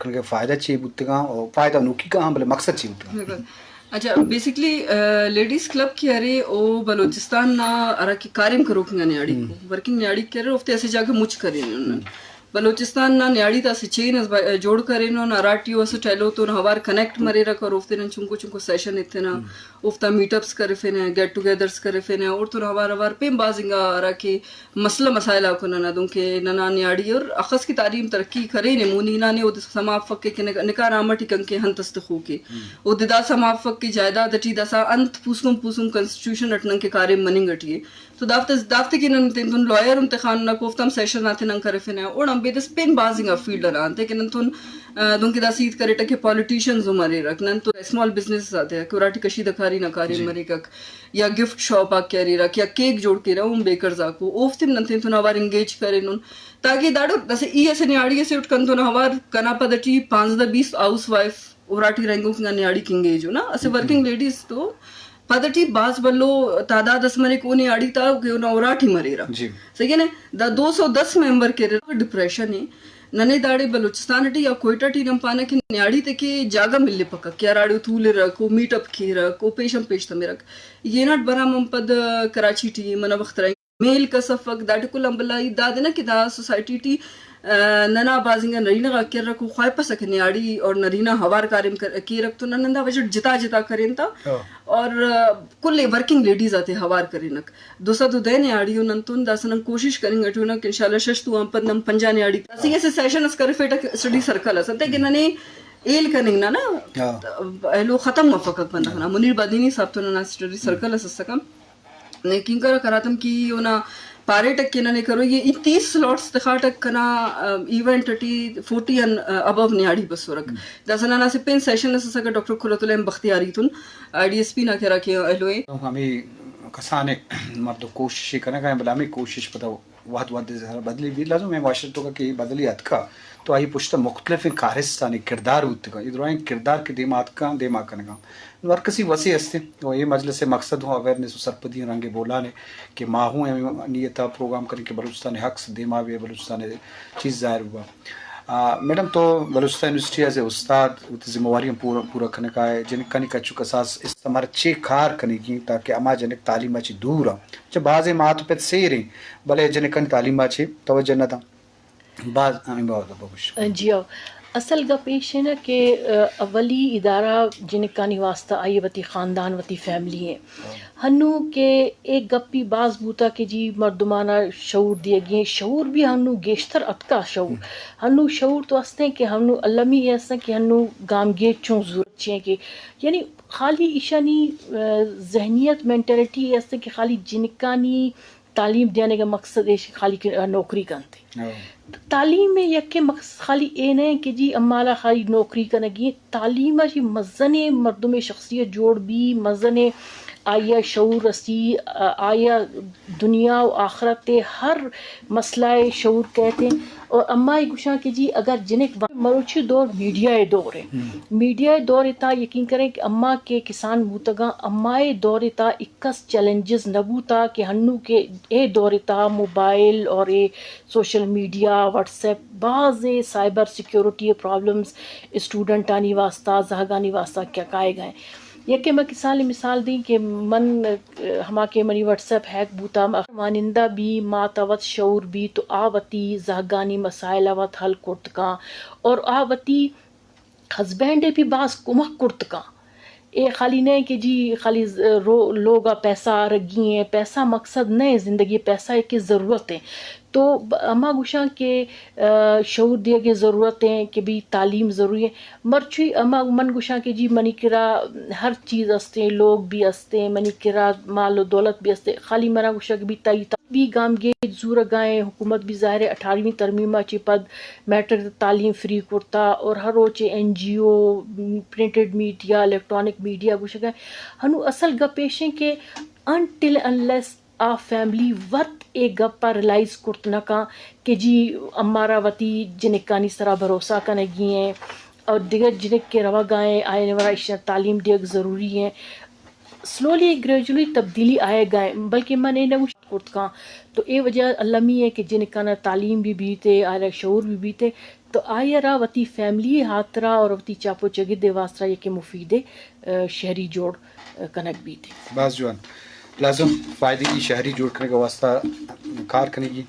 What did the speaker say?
کنگ ءِ فائدہ چی بوتگاں اور فائدہ نوکی کا ہاں، بلے مقصد چی بوتگاں؟ بالکل۔ اچھا، بیسیکلی، آ، لیڈیز کلب کہ ارے او بلوچستان نا ہرا کہ کاریم کروکنگا نیاڑی کو، ورکنگ نیاڑی کہ ارے اوفتے اسہ جاگہ مچ کرینن۔ بلوچستان نا نیاڑی تا اسہ چین اس با-، جوڑ کرینن، ہراٹی او اسٹ ایلو تون ہوار کنیکٹ مریرک اور اوفتے نن چنکو چنکو سیشن ایتنہ، اوفتا میٹ اپس کرفینہ، گیٹ ٹوگیدرز کرفینہ، اوڑتون ہوار ہوار پین بھاز انگا ہرا کہ مسئلہ مسائل آکو ننا دنکہ ننا نیاڑی اور اخس کہ تعلیم ترقی کرینے، مونی ہنانے اودے سما افک کہ نکاح نامہ ٹی کنکہ انت است خوکے۔ اودے داسہ ما افک کہ جائیداد ٹی داسہ انت پوسکن پوسکن کانسٹیٹیوشن اٹ ننکہ کاریم مننگ ٹی ءِ۔ تو دافتے، دافتے کہ نن تینتون لائر ہم تخاننک، اوفتا ہم سیشن آتے نن کرفنہ۔ اوڑان بیدس پین بھاز انگا فیلڈ انا انتے کہ ننتون، آ، دنکہ داسہ ہیت کریٹہ کہ پالیٹیشنز ہم اریرک، ننتون اسمال بزنس آتے کہ اراٹی کشیدہ کاری نا کاریم مریکک۔ یا گفٹ شاپ آک کہ اریرک یا کیک جوڑ کیرہ، ہوم بیکرز آکو، اوفتے نن تینتون اوار انگیج کرینن، تاکہ داڑو داسہ ای اسہ نیاڑی اسے اٹ کنتون اوار کنا پد ٹی پانزدہ بیست ہاؤس وائف اراٹی رہینگوک انگا نیاڑی کہ انگیج انا، اسہ ورکنگ لیڈیز تو پد ٹی بھاز بھلو تعداد اس مریک او نیاڑی تا کہ اونا اراٹی مریرہ۔ صحیح ہے نا؟ دا دو سو دس ممبر کہ ارے ڈپریشن ہے۔ ننے داڑے بلوچستان ٹی یا کوئٹہ ٹی نن پانہ کہ نیاڑی تے کہ جاگہ ملپکہ کہ ہراڑے او تولرک، او میٹ اپ کیرک، او پیشن پیش تمرک۔ ایناٹ برام ہم پد کراچی ٹی منہ وخت رہینگ میل کس افک، داٹی کل آن بھلا ہیت دادے نہ کہ دا سوسائٹی ٹی، آ، ننا بھاز انگا نرینہ غاک کہ ارک او خواہپسہ کہ نیاڑی اور نرینہ ہوار کاریم کر-، کیرک تو نن ہندا وجہ ٹی جتا جتا کرین تا۔ اور، آ، کل ورکنگ لیڈیز آتے ہوار کرینک۔ دو سد و دہ نیاڑی و ننتون داسہ نن کوشش کننگ ٹی انک، انشاءاللہ شش تو آن پد نن پنجاہ نیاڑی اسہ اسہ سیشن اس کرفیٹک اسٹڈی سرکل اس انتئے کہ ننے ہیل کننگ نا نا ایلو ختم مفکک بندغ نا۔ منیر بادینی صاحب تو ننا اسٹڈی سرکل اس اسکہ۔ نے کنکرک ہراتم کہ ای اونا پاریٹک کہ ننے کروئی ء، ای تیس سلاٹس تخاٹک کنا، آ، ایونٹ ٹی فورٹی ان، آ، ابو نیاڑی بسرک۔ داسہ ننا اسہ پین سیشن اس اسکہ ڈاکٹر قرۃ العین بختیاری تون، آئی ڈی ایس پی نا کرا کہ ایلو ء۔ ہمے کسانک مردم کوشش ء کنگ ء، بلے ہمے کوشش پدا وہد وہد ء سرا بدلی بیت۔ لازم ہے معاشرہ توکا کہ بدلی اتکا تو آئی پشت ء مختلف کارست آنی کردار بوتگا۔ اے درائیں کردار کہ دیما اتکا، دیما کنگا۔ نو ہر کسی وسے ہستے۔ و اے مجلس ء مقصد ہوں اویئرنس و سرپدی رنگ ء بولان ء کہ ما ہوں ہمے نیت ء پروگرام کریں کہ بلوچستان ء حق دیما بہ، بلوچستان ء چیز ظاہر بہ۔ آ، میڈم تو بلوچستان یونیورسٹی ء استاد وتی ذمہ واری ہم پورا، پورا کنگ ء جنکانی کچ و کساس استمر چے کار کنگی تاکہ ہما جنک تعلیم ء چہ دور ء چہ بازیں مات و پت سیر ایں بلے جنکانی تعلیم ء چہ توجہ نہ داں۔ باز ہمے بابت ء بگوش۔ جی ہو، اصل گپ ایش انت کہ، آ، اولی ادارہ جنکانی واسطہ آئی وتی خاندان، وتی فیملی ہیں۔ ہنو کہ ایک گپی باز بوتا کہ جی مردمانا شعور دیگی ہیں، شعور بھی ہنو گیشتر اتکا شعور۔ ہنو شعور تو استیں کہ ہنو المی یہ استیں کہ ہنو گامگیج چون ضرورت چیں کہ یعنی خالی ایشانی، آ، ذہنیت، مینٹلٹی یہ استیں کہ خالی جنکانی تعلیم دینے کا مقصد ایش خالی کہ نوکری کنتے۔ تعلیم میں یکے مقصد خالی اے نہیں کہ جی امالا خالی نوکری کنگی، تعلیم ء جی مزن مردم شخصیت جوڑ بی، مزن آئی شعور رسی، آ-، آئی دنیا و آخرت ہر مسئلہ شعور کہتے ہیں۔ اور اما یہ گوشاں کہ جی اگر جنک مروچی دور میڈیا دور ہے، میڈیا دور تا یقین کریں کہ اما کے کسان بوتگاں، اما دور تا کس چیلنجز نہ بوتا کہ ہنو کہ اے دور تہا موبائل اور اے سوشل میڈیا، واٹس ایپ، بازیں سائبر سیکیورٹی پرابلمز اسٹوڈنٹانی واسطہ، زہگانی واسطہ کیا کائے گئے۔ یکے میں کسانی مثال دیں کہ من، ہما کہ منی واٹس ایپ ہیک بوتا، وانندہ بھی ماتا وت شعور بھی تو آ وتی زہگانی مسائل وت حل کرتکاں اور آ وتی ہسبینڈ ء بھی باز کمک کرتکاں۔ اے خالی نہ کہ جی خالی ز-، رو-، لوگ ء پیسہ آرگی ہیں، پیسہ مقصد نہ ہے زندگی، پیسہ ایک ضرورت ہے۔ تو ب-، اما گوشاں کہ، آ، شعور دیگ ضرورت ہیں کہ بھی تعلیم ضروری ہے۔ مرچی اما من گوشاں کہ جی منی کرا ہر چیز استیں، لوگ بھی استیں، منی کرا مال و دولت بھی استیں، خالی منا گوشاں کہ بھی تئی بھی گامگیج زورگائیں، حکومت بھی ظاہر ہے اٹھارہویں ترمیم ء چی پد میٹرک تعلیم فری کرتا اور ہر روچے این جی او، پرنٹڈ میڈیا، الیکٹرانک میڈیا گوشگائیں۔ ہنو اصل گپ ایشیں کہ انٹل انلیس آ فیملی وت اے گپ ء ریلائز کرت نہ کن کہ جی امارا وتی جنکانی سرا بھروسہ کنگی ہیں اور دیگر جنک کے روگائیں آئین ورا ایشاں تعلیم دیگ ضروری ہیں۔ سلولی گریجولی تبدیلی آئے گئے، بلکہ من اے نہ گوشت کرت کاں۔ تو اے وجہ المی ہے کہ جنکانا تعلیم بھی بیتے، آرا شعور بھی بیتے، تو آئی ءَ را وتی فیملی ءِ ہاترا اور وتی چاپ و چگد ءِ واسطہ یکے مفیدیں، آ، شہری جوڑ، آ، کنگ بیت۔ باز جوان۔ لازم فائدگی شہری جوڑ کنگ ءِ واسطہ کار کنگی۔